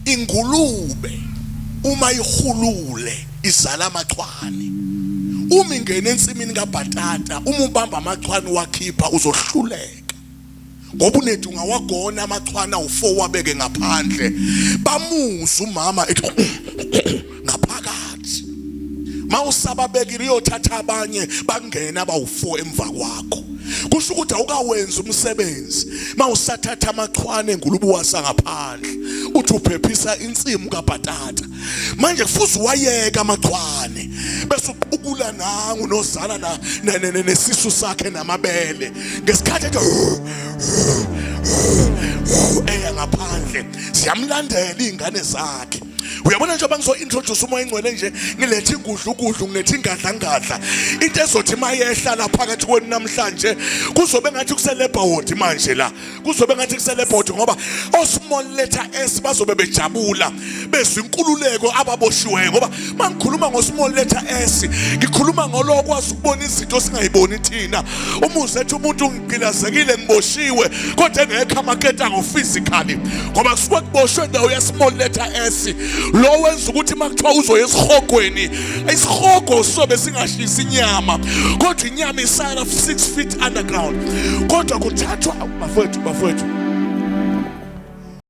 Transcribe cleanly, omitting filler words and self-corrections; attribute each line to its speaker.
Speaker 1: Ingulube uma ihulule izala amachwane. Uma ingena ensimini kabhatata, uma ubamba amachwane wakhipha uzohluleka. Ngoba unethi ungawagona amachwane awu4 wabeke ngaphandle. Bamuza umama ethi ngaphakathi. Mawusababekile uyothatha abanye bangena abawu4 emva kwakho. Kusho ukuthi awukawenzi umsebenzi mawusathatha amachwane engulube wasa ngaphandle uthi uphephisa insimu kabhatata. Manje kufuze wayeka amachwane bese uqukula nangu nozala na nesisu sakhe namabele ngesikhathi ethi eya ngaphandle siyamlandela izingane zakhe. Uyabona njengoba ngizo-introduce umoya ingcwele nje ngilethe ingudlugudlu ngilethe ingadlangadla into ezothi mayehla la phakathi kwenu namhlanje kuzobe ngathi kuselebhawodi manje la kuzobe ngathi kuselebhawodi ngoba o-small letter S bazobe bejabula bezwa inkululeko ababoshiweyo ngoba mangikhuluma ngo-small letter S ngikhuluma ngolokwazi ukubona izinto singayiboni thina umuze ethi umuntu ngigqilazekile ngiboshiwe kodwa engekho amaketango physically ngoba kusuke kuboshwe ndawo ya small letter S lo wenza ukuthi makuthiwa uzoya esihogweni isihogo sobe singashisi inyama kodwa inyama isala 6 feet underground kodwa kuthathwa bafowethu bafowethu.